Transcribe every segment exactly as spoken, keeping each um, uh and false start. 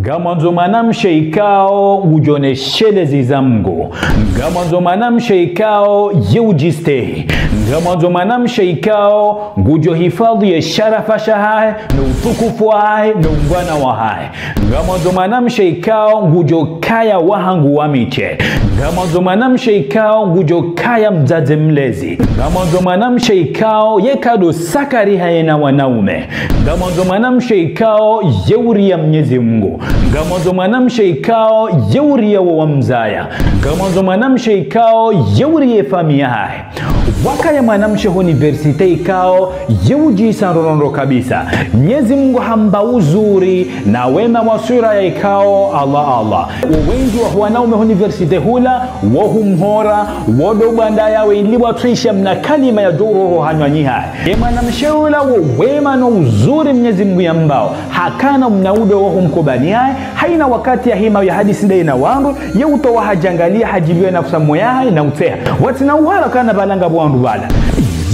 Ngamwandzo mwanamshe ikao ngudjo nesheleza Mngu. Ngamwandzo mwanamshe ikao ye udjistehi. Ngamwandzo mwanamshe ikao ngudjo hifadhwi ye sharafa shahahe, no utukufu wahahe, no ungwana wahahe. Ngamwandzo mwanamshe ikao ngudjo kaya wahangu wa mshe. Ngamwandzo mwanamshe ikao ngudjo kaya mdzadze mlezi. Ngamwandzo mwanamshe ikao ye kado sakariha yena wanaume. Ngamwandzo mwanamshe ikao ye uria Mnyezi Mngu. Ngamwandzo mwanamshe ikao ye uria wo wamzaya. Ngamwandzo mwanamshe ikao ye uria ye famiyi yahahe. Wakaya mwanamshe ho université ikao ye udjisa ndrondrondro kabisa. Mnyezi Mngu hamba uzuri na wema wa sura ya ikao Allah, Allah. Wo wendji wa wanaume ho université hula, wo humhora, wo ndo bwanda yawe ili watwisha mna kalima ya djoroho hanywani hahe. Ye mwanamshe ula wo wema no uzuri Mnyezi Mngu yambao, hakana mna udo wo humkubali hahe, haina wakati ya hima ya hadisi ndaye na wandru, ye utowa hadjangalia hadjibiwa na fusa moya hahe na utseha. Watsina uhara kana balanga bwandru bala.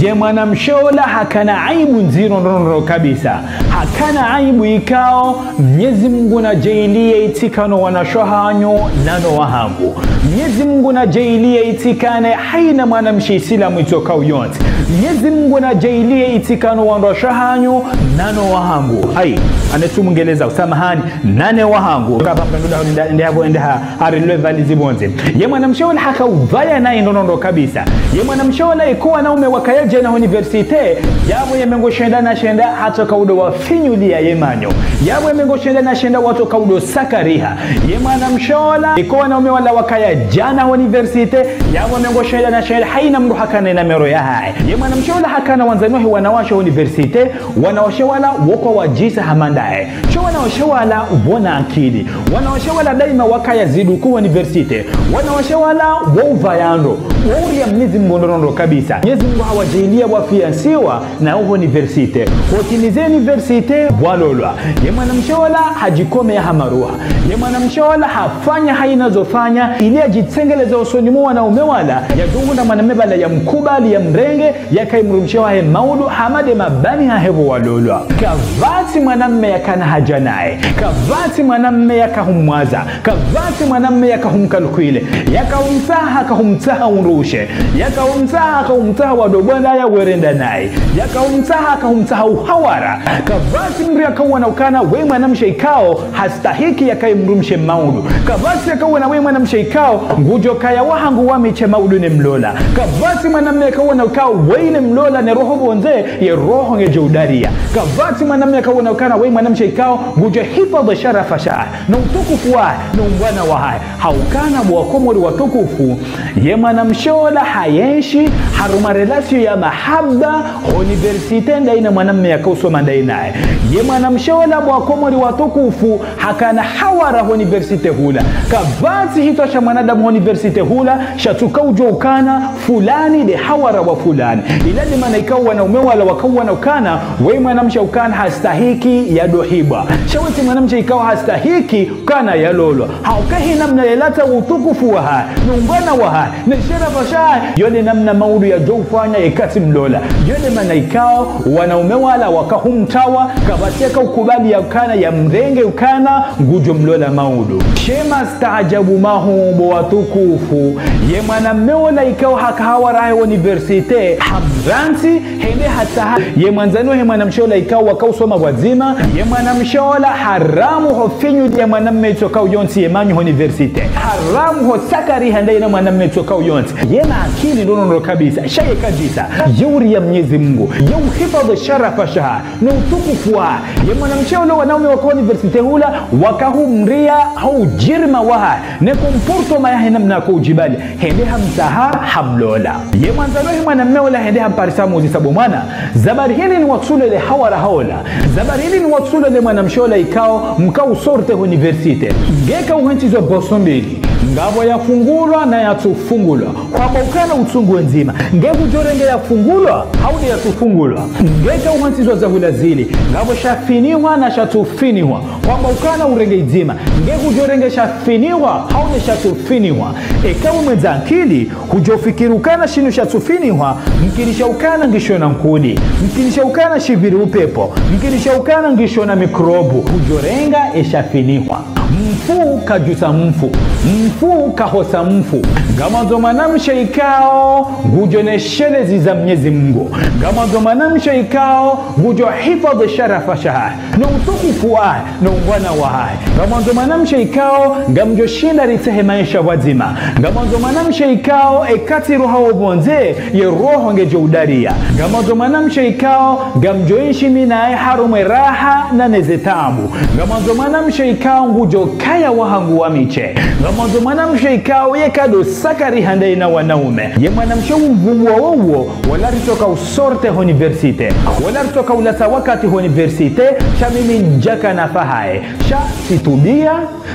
Ye mwanamshe ula hakana aibu ndziro ndrondrondro kabisa. Hakana aibu ikao, Mnyezi Mngu nadjaaliye itsikane wanashe wahanyu nano wahangu. Mnyezi Mngu nadjaaliye itsikane haina mwanamshe Isilamu itsokao yontsi. Mnyezi Mngu nadjaaliye itsikane wanashe wahanyu nano wahangu. Ai, anesu Mngereza, usamahani, nane wahangu. Kaba mpendu da nda, nda, nda, nda, ha, hari lwe valizi bondze. Ye mwanamshe ula haka uvaya naye ndrondrondro kabisa. Ye mwanamshe ula iko wanaume wakaya djana université, yapvo ye mengo shenda na shenda, hatsoka udo wafinyulia ye manyo. Yapvo ye mengo shenda na shenda, watsoka udo sakariha. Ye mwanamshe ula iko wanaume wala wakaya djana université, yapvo ye mengo shenda na shenda, haina mndru hakana na mero yahahe. Ye mwanamshe ula hakana wandzani wahe wanawashe université, wanawashe wala woko wadjisa hama ndaye. Sha wanawashe wala wona akili. Wanawashe wala daima wakaya ziduku université. Wanawashe wala wo uvaya ndro. Wo uria Mnyezi Mngu ndrondrondro kabisa. Mnyezi Mngu hawadjaaliya wafiansiwa na uho université. Hotimize université, walolwa. Ye mwanamshe ula hadjikome ya hamaruha. Ye mwanamshe ula hafanya haina zofanya, ili yadjitsengeleze usoni mwa wanaume wala, yadungu na mwanamme bala yamkubali, yamrenge, yakaye mdrumshe wahe maudu, hama nde mabani hahe pvo walolwa. Kapvatsi mwanamme yakana haja naye. Kapvatsi mwanamme yaka humwaza. Kapvatsi mwanamme yaka humkalkwile. Yaka umtsaha, yaka humtsaha undrushe. Yaka umtsaha, yaka humtsaha wado bwanda ya werenda naye. Yaka umtsaha, yaka humtsaha uhawara. Kapvatsi mndru yaka uona ukana we mwanamshe ikao, hastahiki yakaye mdrumshe maudu. Kapvatsi yaka uona we mwanamshe ikao, ngudjo kaya wahangu wa mshe maudu ne mlola. Kapvatsi mwanamme yaka uona ukao, we ne mlola ne roho bondze, ye roho ngedjo udaria. Kapvatsi mwanamme yaka uona ukana we mwanamshe ikao, ngudjo hifadhwi sharafa shahe, no utukufu wahe, no ungwana wahahe. Haukana bo wakomori watukufu, ye mwanamshe ula hayenshi, harumwa relation ya mahaba, université ndaye na mwanamme yaka usoma ndaye naye. Ye mwanamshe ula bo wakomori watukufu, hakana hawara université hula. Kapvatsi hitswa sha mwanadamu université hula, shatsuka udjo ukana, fulani nde hawara wa fulani. Ila nde mana ikao wanaume wala waka uona ukana, we mwanamshe ukana hastahiki yadohibwa. Sha we tsi mwanamshe ikao hastahiki ukana yalolwa. Hauka hi namna yelatsa utukufu wahahe, no ungwana wahahe, ne sharafa shahe, yo nde namna maudu yadjo ufanya yeka tsi mlola. Yo nde mana ikao, wanaume wala waka humtawa, kapvatsi yaka ukubali ya ukana, yamrenge ukana, ngudjo mlola maudu. She mastaajabu mahuu bo watukufu, ye mwanamme ula ikao haka hawara he université, hamrantsi, hende hatsaha ye mwandzani wahe mwanamshe ula ikao waka usoma pvwadzima, ye mwanamshe ula haramu hofinyulia mwanamme itsokao yontsi ye manyo ho université. Haramu hosakariha ndaye na mwanamme itsokao yontsi. Yena akili ndrondrondro kabisa. Sha ye kadjisa. Ye uria Mnyezi Mngu. Ye uhifadhwi sharafa shahe, no utukufu wahe. Ye mwanamshe ula wanaume waka université hula, waka humria ha ujirima wahahe, ne comportement yahe namna yaka udjibali. Hende hamtsaha, hamlola. Ye mwandzani wahe mwanamme ula hende hamparisa hamuzisa bo mwana, sababu hindri ni watsulole hawara haula? Sababu hindri ni watsulole mwanamshe ula ikao mka usortir ho université? Ngeka uhentsizwa boso mbili, ngapvo ya fungulwa na yatsu fungulwa. Hwamba ukana utsungue ndzima. Nge ngudjo renge ya fungulwa, hau nde yatsu fungulwa? Ngeka uhentsizwa zahula zili, ngapvo sha finihwa na shatsu finihwa. Hwamba ukana urenge idzima. Nge ngudjo renge sha finihwa, hau nde shatsu finihwa? Eka we mwendza akili, hudjo fikiri ukana shinu shatsu finihwa, mkinisha ukana ngisho na nkudi, mkinisha ukana shipviri upepvo, mkinisha ukana ngisho na mikrobu, hudjo renga esha finihwa. Mfu kadjusa mfu, mfu kahosa mfu. Ngamwandzo mwanamshe ikao ngudjo ne shelezi za Mnyezi Mungu. Ngamwandzo mwanamshe ikao ngudjo hifadhwi sharafa shahahe, no utukufu wahe, no ungwana wahahe. Ngamwandzo mwanamshe ikao ngamdjo shinda ritsehe maesha pvwadzima. Ngamwandzo mwanamshe ikao eka tsiroha opvondze, ye roho ngedjo udaria. Ngamwandzo mwanamshe ikao ngamdjo enshi mi naye harumwa e raha na neze taabu. Ngamwandzo mwanamshe ikao ngudjo kaya wahangu wa mi she. Ngamwandzo mwanamshe ikao ye kado sakari handa ina wanaume. Ye mwanamshe umvumu wa wowo, wala ritsoka usorte ho université, wala ritsoka ulatsa wakati ho université, sha mimi ndjaka na fahaye. Sha tsitubia,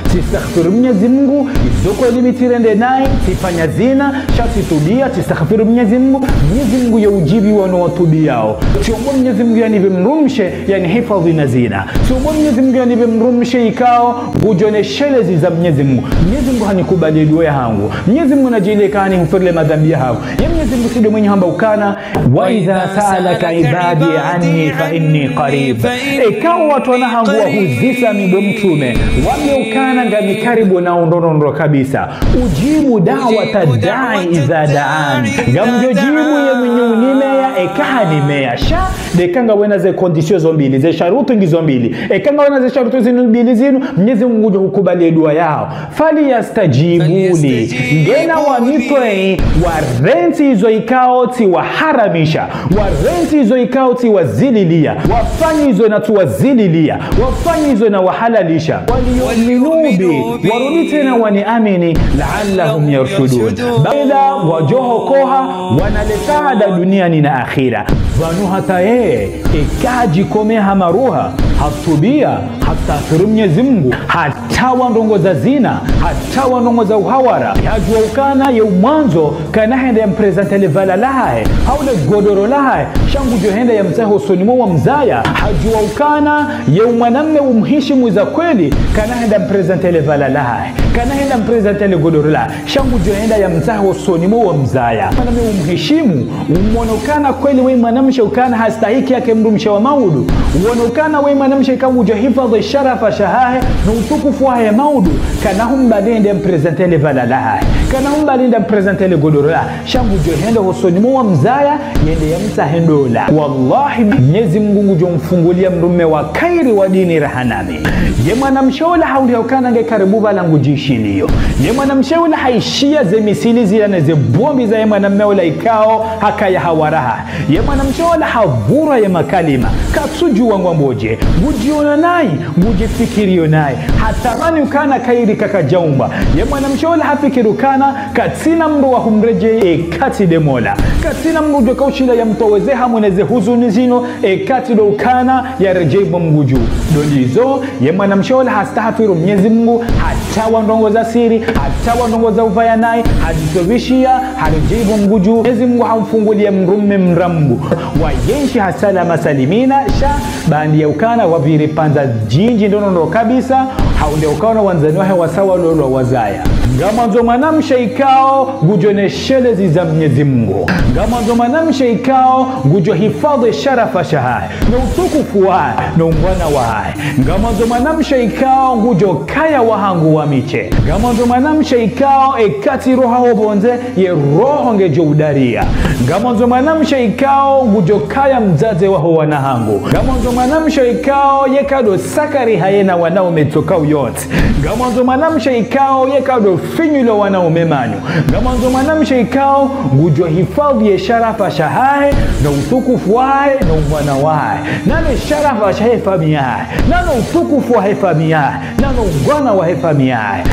tsistaghfiru Mnyezi Mungu, izo kweli mi tsirende naye, tsifanya zina, sha tsitubia, tsistaghfiru Mnyezi Mungu, Mnyezi Mungu ye udjibu wanu watubiao. Tsiombo Mnyezi Mungu yanipve mdrumshe, yanihifadhwi na zina. Tsiombo Mnyezi Mungu yanipve mdrumshe ikao ngudjo ne shelezi za Mnyezi Mungu. Mnyezi Mungu hanikubali dua yahangu. Mnyezi Mungu nadjaanlie kani hufirlie madhambi yahangu. Ye Mnyezi Mungu tsi ndo mwenye hamba ukana, وإذا سألك عبادي عني فإني قريب. Eka owatrwana hangu wahuzisa mi bo mtrume, wambie ukana ngami karibu nawo ndrondrondro kabisa. أجيب دعوة الداع إذا دعان. Ngamdjo djibu ye mwenye unimeya eka hanimeya. Sha, eka ngawena ze conditions zo mbili, ze sharutu ngizo mbili. Eka ngawena ze sharutu zinu mbili zinu, Mnyezi Mungu ngudjo hukubali dua yaho. فليستجيبوا لي. Ngena wanitwii, warantsi izo ikao tsiwaharamisha, warantsi izo ikao tsiwazililia, wafanye izo natsuwazililia, wafanye izo nawahalalisha. وليؤمنوا بي, warudi tsena waniamini, لعلهم يرشدون. Baada wadjo hokoha, wanale saada duniani na akhira. Pvanu hata ye, eka hadjikome ha maruha, hatubia, hastaghfiru Mnyezi Mungu, hatawa ndrongo za zina, hatawa ndrongo za uhawara. Hadjua ukana ye umwandzo, kana henda yamprésenter le vala lahahe, hau le godoro lahahe, sha ngudjo henda yamtsahe hosoni mwa wamzaya. Hadjua ukana ye umwanamme umhishimu za kweli, kana henda yamprésenter le vala lahahe, kana henda yamprésenter le godoro lahahe, sha ngudjo henda yamtsahe hosoni mwa wamzaya. Mwanamme umhishimu, umwone ukana kweli we mwanamshe ukana hastahiki yake mdrumshe wa maudu. Umwone ukana we mwanamshe ikao ngudjo hifadhwi sharafa shahahe, no utukufu wahahe maudu. Kana humbali yende yamprésenter le vala lahahe. Kana humbali yende yamprésenter le godoro lahahe. Sha ngudjo henda hosoni mwa wamzaya, yende yamtsahe ndola. Wallahi, Mnyezi Mungu ngudjo mfungulia mdrume wa kheri wa dini raha nami. Ye mwanamshe ola hahundre ukana nge karibu pvala ngudjishiliyo. Ye mwanamshe ola haishia ze misili zila neze bombi za ye mwanamme ola ikao hakaya hawaraha. Ye mwanamshe ola havurwa ye makalima. Katsudjua ngwambo dje. Ngudjiona nayi, ngudjifikiriyo nayi. Hatamani ukana kheri kakadjaumba. Ye mwanamshe ola hafikiri ukana katsina mdru wa humredjei eka tsi nde Mola. Katsina mdru djo kaushinda yamtoweze hamwe neze huzuni zinu eka tsi ndo ukana yaredjei bo Mngu dju. Ndo ndizo, ye mwanamshe ola hastaghfiru Mnyezi Mungu, hatawa ndrongo za siri, hatawa ndrongo za uvaya nayi, hadjitobishiya, haredjei bo Mngu dju. Mnyezi Mungu hamfungulia mdrume mrambu. Wayenshi ha salama salimina, sha baanda ya ukana wapviri pvandza djindji ndrondrondro kabisa, hahundre ukana wandzani wahe wasa walolwa wazaya. Ngamwandzo mwanamshe ikao ngudjo ne shelezi za Mnyezi Mungu. Ngamwandzo mwanamshe ikao ngudjo hifadhwi sharafa shahahe, no utukufu wahahe, no ungwana wahahe. Ngamwandzo mwanamshe ikao ngudjo kaya wahangu wa mi she. Ngamwandzo mwanamshe ikao eka tsiroha opvondze, ye roho ngedjo udaria. Ngamwandzo mwanamshe ikao ngudjo kaya mdzadze waho wana hangu. Ngamwandzo mwanamshe ikao ye kado sakari haye na wanaume tsoka uyontsi. Ngamwandzo mwanamshe ikao ye kado finyilo wanaume manyo. Ngamwandzo mwanamshe ikao ngudjo hifadhwi ye sharafa shahahe, no utukufu wahahe, no ungwana wahahe. Na ne sharafa shahe famiyi yahahe. Na no utukufu wahe famiyi yahahe. Na no ungwana wahe famiyi yahahe.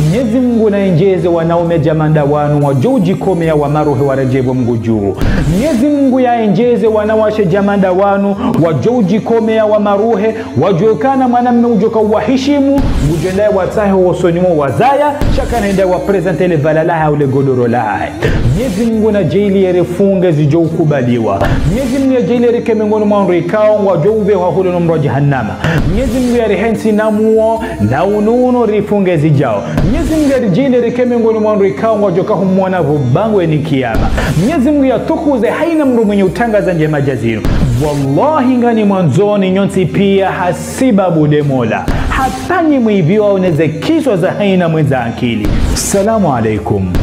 Mnyezi Mungu naendjeze wanaume djamanda wanu wadjo udjikomeya wamaruhe waredjei bo Mngu dju. Mnyezi Mungu yaendjeze wanawashe djamanda wanu wadjo udjikomeya wamaruhe, wadjuwe ukana mwanamme udjo kauwahishimu, ngudjo enda yawatsahe hosoni mwa wazaya, sha kana enda yawaprésenter le vala lahahe hau le godoro lahahe. Mnyezi Mungu nadjaanlie rifunge zidjo ukubaliwa. Mnyezi Mungu nadjaanlie rike mengoni mwa wandru ikao ngwadjo upvehwa hule no mdro wa jahannama. Mnyezi Mungu yarihentsi na muo, Na unono rifunge zidjao. Mnyezi Mungu yaridjaanlie rike mengoni mwa wandru ikao ngwadjo kahumwona pvo bangweni kiyama. Mnyezi Mungu yatukuze haina mndru mwenye utrangaza ndjema dja zinu. Wallahi ngamwandzoni nyontsi pia hasibabu nde Mola. Hata nyi mwipviwa oneze kiswa za haina mwendza akili. Salamu alaikum.